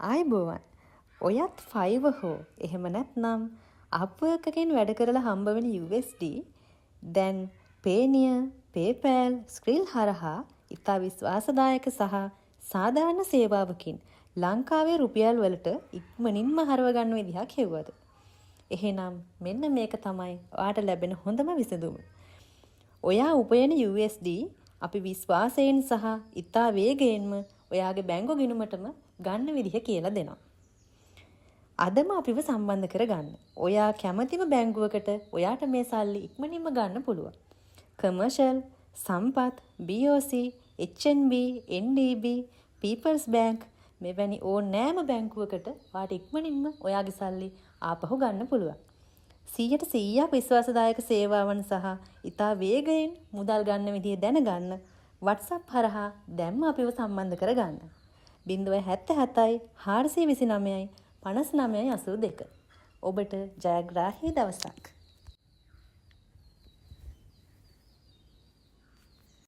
ආයුබෝවන්. ඔයත් ෆයිවර් හෝ එහෙම නැත්නම් අප්වර්ක් එකෙන් වැඩ කරලා හම්බ වෙන USD දැන් පේනියර්, පේපෑල්, ස්ක්‍රිල් හරහා ඉතා විශ්වාසදායක සහ සාධාරණ සේවාවකින් ලංකාවේ රුපියල් වලට ඉක්මනින්ම හරව ගන්න විදිහක් හෙව්වද? එහෙනම් මෙන්න මේක තමයි ඔයාට ලැබෙන හොඳම විසඳුම. ඔයා උපයන USD අපි විශ්වාසයෙන් සහ ඉතා වේගයෙන්ම ඔයාගේ බැංකු ගිණුමටම ගන්න විදිහ කියලා දෙනවා. අදම අපිව සම්බන්ධ කරගන්න. ඔයා කැමතිම බැංකුවකට ඔයාට මේ සල්ලි ඉක්මනින්ම ගන්න පුළුවන්. කමර්ෂල්, සම්පත්, BOC, HNB, NDB, People's Bank මෙවැනි ඕනෑම බැංකුවකට ඔයාට ඉක්මනින්ම ඔයාගේ සල්ලි ආපහු ගන්න පුළුවන්. 100ට 100ක් විශ්වාසදායක සේවාවන් සහ ඉතා වේගයෙන් මුදල් ගන්න විදිය දැනගන්න WhatsApp හරහා දැන්ම අපිව සම්බන්ධ කරගන්න. 077යි 429යි 59 82. ඔබට ජයග්‍රාහී දවසක්.